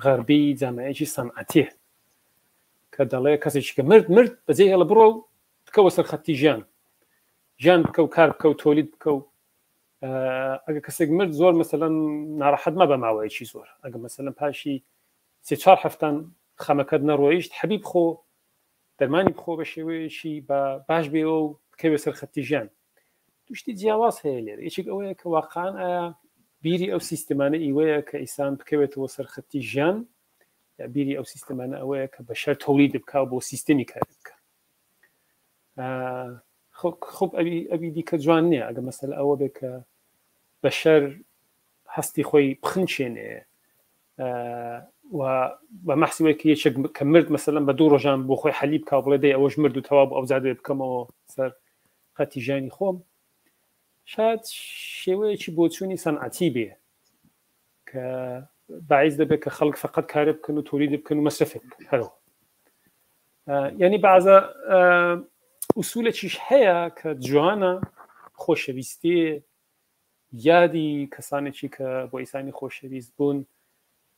غەربی جامعەیەکی سەنعەتیە کە دەڵێ کەسێکی کە مرد مرد بەجێ هێڵە بڕۆ و بکەوە سەر خەتی ژیان ژیان بکە و کار بکە و تۆلید بکە و ئەگە کەسێک مرد زۆر مەسەلەن ناڕەحەت مەبە ماوەیەکی زۆر ئەگە مەسەلەن پاشی سێ چوار هەفتان خەمەکەت نەڕۆیشت حەبیب خۆ دەرمانی بخۆ بە شێوەیەکی بە باش بێەوە و بکەوێ سەر خەتی ژیان دوشتی جیاواز هەیە لێرە یەکێک ئەوەیە کە واقعا ئایا بیری ئەو سیستمانە ئیوەیە کە ئیسان بکەوێتەوە سەر خەتی ژیان یا بیری ئەو سیستمانە ئەوەیە کە بەشەر تەولید بکا و بۆ سیستمی کار بکە خب ئەوی ئەوی دیکە جوان نییە ئەگە مەسەل ئەوە بێ کە بەشەر هەستی خۆی بخنچێنێ و بە مەحسی وەی کە یەکێک کە مرد مەسەلەن بە دوو ڕۆژان بۆ خۆی حەلی بکا و بڵێ دەی ئەوەش مرد و تەواو بوو ئەوجا دەبێ بکەمەوە سەر خەتی ژیانی خۆم شاید شێوەیەکی بۆچوونی سەنعەتی بێ کە باعیز دەبێت کە خەڵک فقط کارێ بکەن و تولید بکەن و مەسرفێ بکەن هەرەوە یعنی بەعزە ئوسولێکیش هەیە کە جوانە خۆشەویستی یادی کەسانێکی کە بۆ ئیسانی خۆشەویست بوون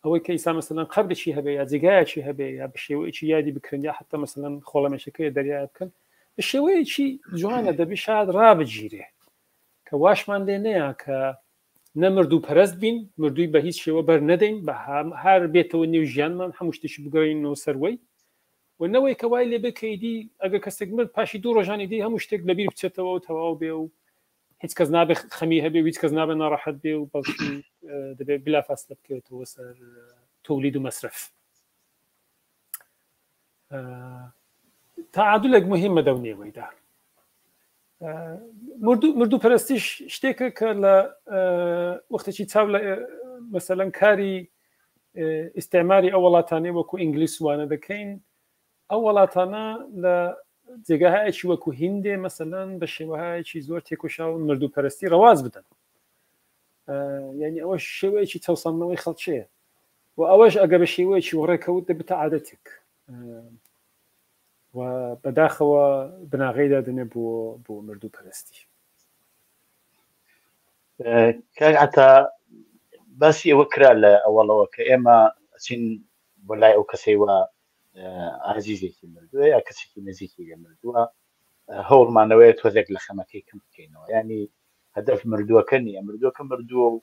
ئەوەی کە ئیسا مەسەلەن قەبرێکی هەبێ یا جێگایەکی هەبێ یا بە شێوەیەکی یادی بکرن یا حتا مەسەلەن خۆڵەمێشەکەی دەریای بکەن بە شێوەیەکی جوانە دەبی شاد ڕابگیرێ کە واشمان لێ نەیە کە نە مردوو پەرست بین مردووی بە هیچ شێوە بەر نەدەین بە هەر بێتەوە نێو ژیانمان هەموو شتێکی بگەڕێینەوە سەروەی و نەوەی کە وای لێ بێ کە ئیدی ئەگەر کەسێک مرد پاشی دوو ڕۆژانی دی هەموو شتێک لەبیر بچێتەوە و تەواو بێ و هیچ کەس نابێ خەمی هەبێ و هیچ کەس نابێ ناڕەحەت بێ و بەڵکی دەبێت بلا فاصلە بکەوێتەوە سەر تولید و مەسرف. تەعادولێک مهمە دەو نێوەیدا. مردوو پەرستیش شتێکە کە لە وەختێکی چاو لە مەسەلەن کاری ئیستعماری ئەو وڵاتانەی وەکو ئینگلیس وانە دەکەین ئەو وڵاتانە لە جێگاهایەکی وەکو هیندێ مەسەلەن بە شێوەهایەکی زۆر تێکۆشاون مردوو پەرستی ڕەواج بدەن یعنی ئەوە شێوەیەکی چەوساندنەوەی خەڵکیە و ئەوەش ئەگە بە شێوەیەکی وەڕێکەوت دەبێتە عادەتێک و بەداخەوە بناغەی دادەنێ بۆ بۆ مردوو پەرستی. کاک عەتا باسی ئەوە کرا لە ئەوەڵەوە کە ئێمە ئەچین بۆ لای ئەو کەسەی وا ئازیزێکی مردووە یا کەسێکی نزیکی لێ مردووە هەوڵمانەوەیە تۆزێک لە خەمەکەی کەم بکەینەوە ینی هەدەف مردووەکە نییە مردووەکە مردووە و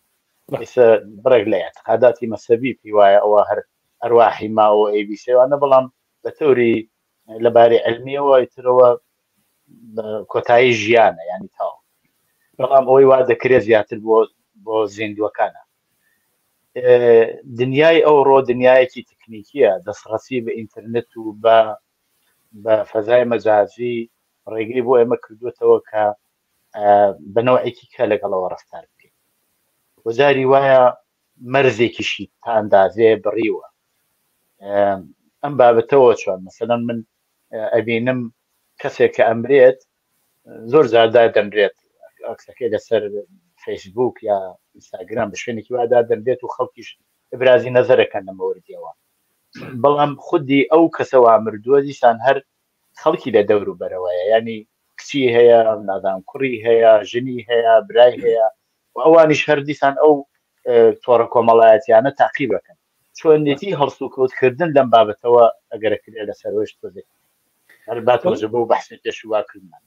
ئێستا بڕێک لە اعتقاداتی مەسەبی پێی وایە ئەوە هەر ئەرواحی ماوە ئەیبیسێوانە بەڵام بە تەوری لە باری علمیەوە ئیترەوە کۆتایی ژیانە ینی تاو بەڵام ئەوەی وا دەکرێت زیاتر بۆ بۆ زیندووەکانە دنیای ئەوڕۆ دنیایەکی تەکنیکیە دەستڕەسی بە ئینتەرنێت و بە بە فەزای مەجازی ڕێگەی بۆ ئێمە کردوێتەوە کە بە نەوەیەکی کە لەگەڵەوە ڕفتار بکەین وەجاری وایە مەرزێکیشی تا ئەندازەیە بڕیوە ئەم بابەتەوە چۆن مەسەلەن من ئەبینم کەسێک کە ئەمرێت زۆر جاردا دەمرێت ئەکسەکەی لەسەر فەیسبوک یا ئینستاگرام بە شوێنێکی وادا دەمرێت و خەڵکیش ئبرازی نەزەرەکەن لە مەوردیەوە بەڵام خودی ئەو کەسەوە مردووە دیسان هەر خەڵکی لە دەور و بەرەوەیە ینی کچی هەیە نازانم کوڕی هەیە ژنی هەیە برای هەیە و ئەوانیش هەر دیسان ئەو تۆڕە کۆمەڵایەتیانە تاقیبەکەن چۆنێتی هەڵسوکەوتکردن لەم بابەتەوە ئەگەرەکرێ لە سەرۆش تۆزێک هەر با تۆزە بۆ بەحسی پێشوواکردمان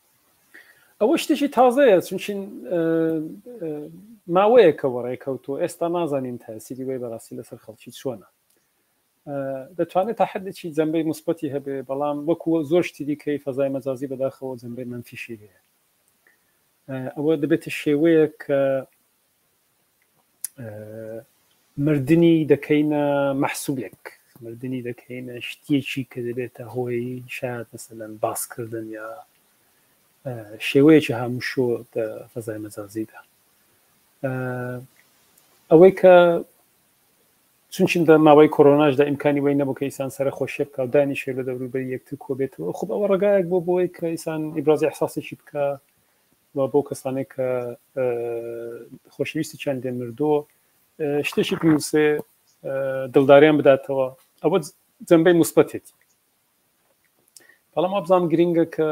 ئەوە شتێکی تازەیە چونچین ماوەیەکەوە ڕێکەوتووە ئێستا نازانین تاسیری وی بەڕاستی لەسەر خەڵکی چۆنە دەتوانێت تا حدێکی جەنبەی موسبەتی هەبێ بەڵام وەکو زۆر شتی دیکەی فەزای مەجازی بەداخەوە جەنبەی مەنفیشی هەیە ئەوە دەبێتە شێوەیە کە مردنی دەکەینە مەحسوبێک مردنی دەکەینە شتێکی کە دەبێتە هۆی شاید مەسەلەن باسکردن یا شێوەیەکی هاموشۆ فەزای مەجازیدا ئەوەی کە چونچن دە ماوەی کۆرۆناشدا ئیمکانی وەی نەبوو کە ئیسان سەرە خۆشیە بکا و دانیشێ لە دەوروبەری یەکتر کۆ بێتەوە خب ئەوە ڕێگایەک بۆ بۆی کە ئیسان ئیبرازی ئیحساسێکی بکا و بۆ کەسانێک کە خۆشەویستیان لێ مردووە شتێکی بنووسێ دڵداریان بداتەوە ئەوە جەنبەی موسبەتێتی بەڵام وابزانم گرینگە کە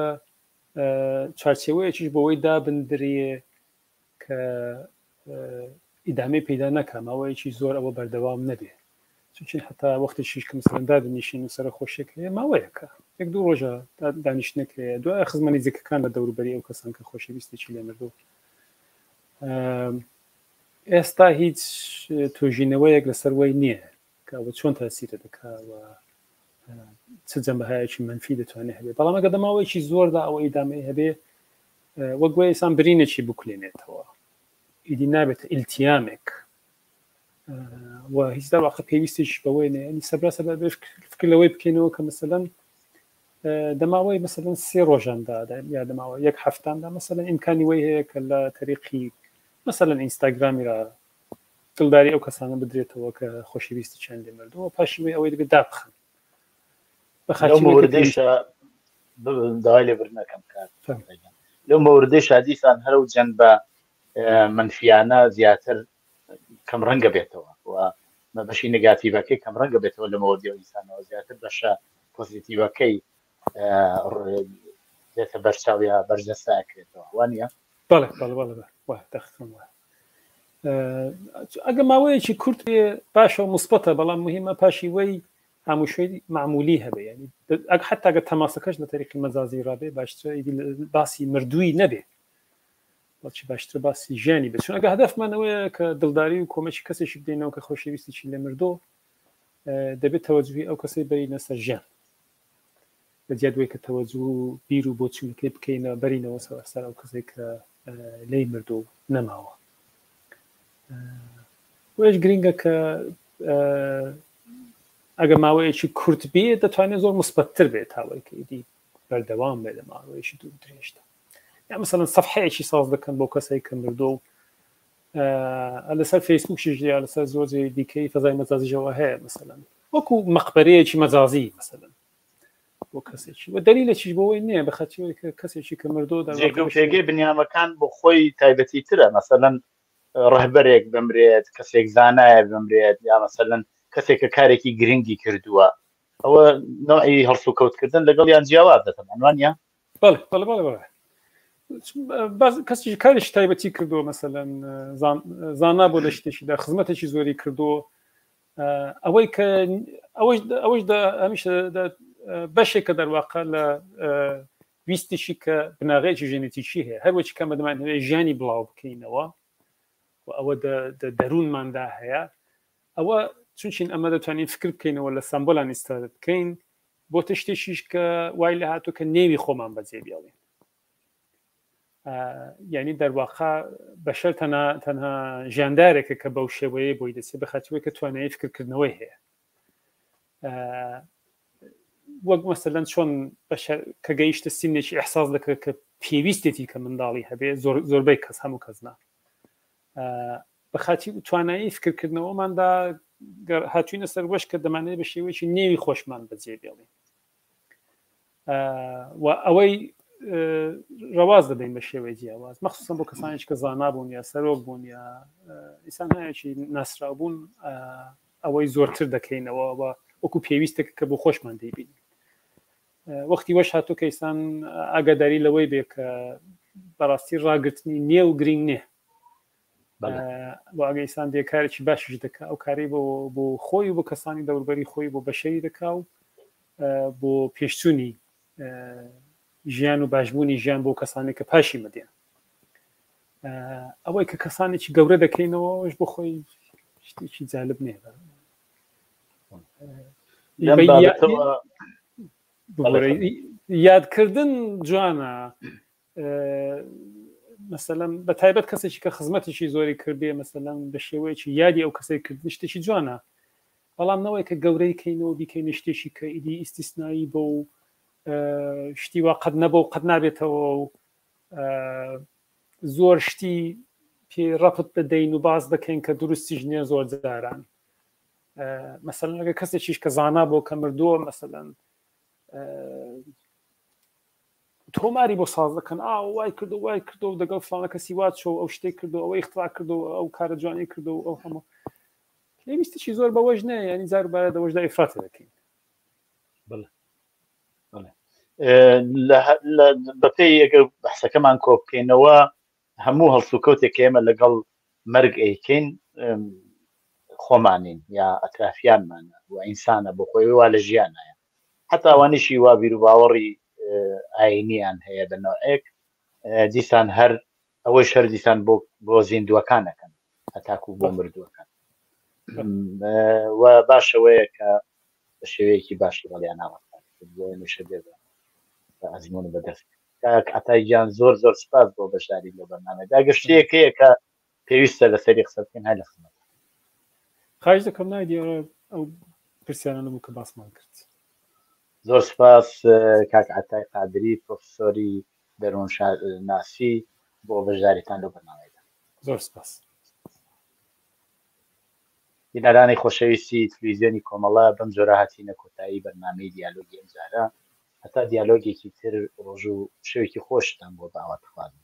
چوارچێوەیەکیش بۆ وەی دابندرێ کە ئیدامەی پەیدا نەکا ماوەیەکی زۆر ئەوە بەردەوام نەبێ چونکە حتا وەختێکیش کە مەسەلەن دادنیشین و سەرە خۆشیەک هەیە ماوەیەکە یەک دوو ڕۆژە دانیشتنێک هەیە دوای خزمە نزیکەکان لە دەوروبەری ئەو کەسان کە خۆشەویستێکی لێ مردوو ئێستا هیچ توێژینەوەیەک لەسەر وەی نییە کە ئەوە چۆن تاسیرە دەکا و چ جەنبەهایەکی منفی دەتوانێت هەبێ بەڵام ئەگەر دەماوەیەکی زۆردا ئەوە ئیدامەی هەبێ وەک وەی ئینسان برینێکی بکولێنێتەوە ئیدی نابێتە ئیلتیامێک و هیچ دەواقە پێویستیش بەوەی نێ ینی سەبرا سەبرا فکر لەوەی بکەینەوە کە مەسەلەن دەماوەی مەسەلەن سێ ڕۆژاندا یا دەماوە یەک هەفتاندا مەسەلەن ئیمکانی وەی هەیە کە لە تەریقی مەسەلەن ئینستاگرامی را دڵداری ئەو کەسانە بدرێتەوە کە خۆشەویستی چیان لێ مردووە پاشی وەی ئەوەی دەبێت دابخەن لەو مەوردەیشا داوای لێبوردن ئەکەم کاک لەو مەوردەیشا دیسان هەر ئەو جەنبە مەنفیانە زیاتر کەم ڕەنگە بێتەوە و بەشی نگاتیڤەکەی کەم ڕەنگە بێتەوە لە مەوردی ئەو ئینسانەوە زیاتر بەشە پۆزیتیڤەکەی دێتە بەرچاو یا بەرجەستە ئەکرێتەوە وانە؟ بەڵێ بەڵێ بەڵێ وایە دەقیقەن وایە ئەگە ماوەیەکی کورت بێ باشە و مثبەتە بەڵام مهمە پاشی وەی هاموشۆی معمولی هەبێ ینی ئەگ حتا گە تەماسەکەش لە تەریقی مەجازی ڕابێ باشترە ئیدی باسی مردووی نەبێ بەڵکی باشترە باسی ژیانی بێت چون ئەگە هەدەفمانەوەیە کە دڵداری و کۆمەکی کەسێکی بدەینەوە کە خۆشەویستێکی لێ مردۆ دەبێت تەوەجوهی ئەو کەسەی بەرینە سەر ژیان لە جیات وەی کە تەوەجوه و بیر و بۆچوونەکەی بکەینە بەرینەوە سەر ئەو کەسێک کە لێی مردو و نەماوە بۆیەش گرینگە کە. ئەگە ماوەیەکی کورت بێ دەتوانێت زۆر مثبەتتر بێت تاوەی کە ئیدی بەردەوام بێت لە ماوەیەکی دوور درێژدا. یا مثلا سەفحەیەکی ساز دەکەن بۆ کەسێک کە مردووە و لەسەر فەیسبوکیش یا لەسەر زۆر جێی دیکەی فەزای مەجازیشەوە هەیە مثلا وەکو مەقبەرەیەکی مەجازی مثلا بۆ کەسێکی و دەلیلێکیش بۆ ئەوەی نییە بەخەتیەوەی کە کەسێکی کە مردووە جێگە و پێگەی بنیامەکان بۆ خۆی تایبەتی ترە مەسەلەن ڕەهبەرێک بمرێت کەسێک زانایە بمرێت یا مەسەلەن کەسێک کە کارێکی گرنگی کردووە ئەوە نوعی هەڵسوکەوتکردن لەگەڵیان جیاوازە تەبعەن وانە؟ بەڵێ بەڵێ بەڵێ بەڵێ باز کەسی کارێکی تایبەتی کردووە مەسەلەن زانا بۆ لە شتێکیدا خزمەتێکی زۆری کردووە ئەوەی کە ئەوەش ئەوەش هەمیشە بەشێکە دەرواقە لە ویستێکی کە بناغەیەکی ژێنێتیکی هەیە هەروەکی کە مەدەمان هەیە ژیانی بڵاو بکەینەوە و ئەوە دەروونماندا هەیە ئەوە چونچین ئەمە دەتوانین فکر بکەینەوە لە سەمبۆلان ئیستا بکەین بۆ تشتێکیش کە وای لە هاتوو کە نێوی خۆمان بەجێ بێڵین یعنی دەرواقع بەشەر تەنها تەنها ژیاندارێکە کە بەو شێوەیە بۆی دەچێت بەخاتوەی کە توانایی فکرکردنەوەی هەیە وەک مەسەلەن چۆن بەشەر کە گەیشتە سینێکی ئەحساس دەکرێت کە پێویستێتی کە منداڵی هەبێ زۆر زۆربەی کەس هەموو کەس نا بەخاتی توانایی فکرکردنەوەماندا هاتوینە سەر وەش کە دەمانەیە بە شێوەیەکی نێوی خۆشمان بەجێ بێڵین و ئەوەی ڕەواز دەدەین بە شێوەی جیاواز مەخصوصا بۆ کەسانێک کە زانا بوون یا سەرۆک بوون یا ئیسانهایەکی ناسراو بوون ئەوەی زۆرتر دەکەینەوە و وەکو پێویستێک کە بۆ خۆشمان دەیبینین وەختی وەش هاتوو کە ئیسان ئاگاداری لەوەی بێ کە بەڕاستی ڕاگرتنی نێو گرنگ نییە بۆ ئەگە ئیسان دێ کارێکی باشیش دەکا ئەو کارەی بۆ بۆ خۆی و بۆ کەسانی دەوربەری خۆی بۆ بەشەری دەکا و بۆ پێشچوونی ژیان و باشبوونی ژیان بۆ کەسانێک کە پاشی مەدێن ئەوەی کە کەسانێکی گەورە دەکەینەوەش بۆ خۆی شتێکی جالب نییە. یادکردن جوانە مەسەلەن بە تایبەت کەسێکی کە خزمەتێکی زۆری کردێ مەسەلەن بە شێوەیەکی یادی ئەو کەسەی کردن شتێکی جوانە بەڵام نەوەی کە گەورەی کەینەوە بیکەینە شتێکی کە ئیدی ئیستیسنایی بۆ و شتی وا قەت نەبۆ و قەت نابێتەوە و زۆر شتی پێ ڕەپت بدەین و باس دەکەین کە دروستیش نییە زۆر جاران مەسەلەن ئەگەر کەسێکیش کە زانا بۆ کە مردووە مەسەلەن تۆماری بۆ ساز دەکەن ئا وای کردو وای کردو دەگەڵ فلانە کەسی وا چۆ ئەو شتێک کردو ئەوە اختراع کردو ئەو کارە جوانی کردو ئەو هەموو پێویستیشی زۆر بەوەش نییە ینی جار بارە دەوەشدا ئیفرات دەکەین بەپێی ئەگەر بەحسەکەمان کۆ بکەینەوە هەموو هەڵسوکەوتێک ئێمە لەگەڵ مەرگ ئەیکەین خۆمانین یا ئەترافیانمانە و ئینسانە بۆ خۆی وا لە ژیانایە حتا ئەوانیشی وا بیروباوەڕی ئاینیان هەیە بە نەوعێک دیسان هەر ئەوەی شەر دیسان بۆ بۆ زیندووەکان ئەکەن هەتاکو بۆ مردووەکان و باشەوەیە کە بە شێوەیەکی باش لەگەڵیان ناڕەفتار بۆ ئێمەشە بێ بە ئەزموون بەدەست کاک عەتای گیان زۆر زۆر سپاس بۆ بەشداری لەو بەرنامەیەدا ئەگەر شتێک هەیە کە پێویستە لەسەری قسە بکەین هەر لە خزمەت خواهش دەکەم نایدی ئەو پرسیارانە بوو کە باسمان کرد. زۆر سپاس کاک عەتای قادری پرۆفسۆری دەروونناسی بۆ بەشداریتان لەو بەرنامەیەدا. زۆر سپاس. بینەرانی خۆشەویستی تلویزیۆنی کۆمەڵە بەم جۆرە هاتینە کۆتایی بەرنامەی دیالۆگی ئەمجارە. هەتا دیالۆگێکی تر ڕۆژ و شەوێکی خۆشتان بۆ بە ئاواتەخوازم.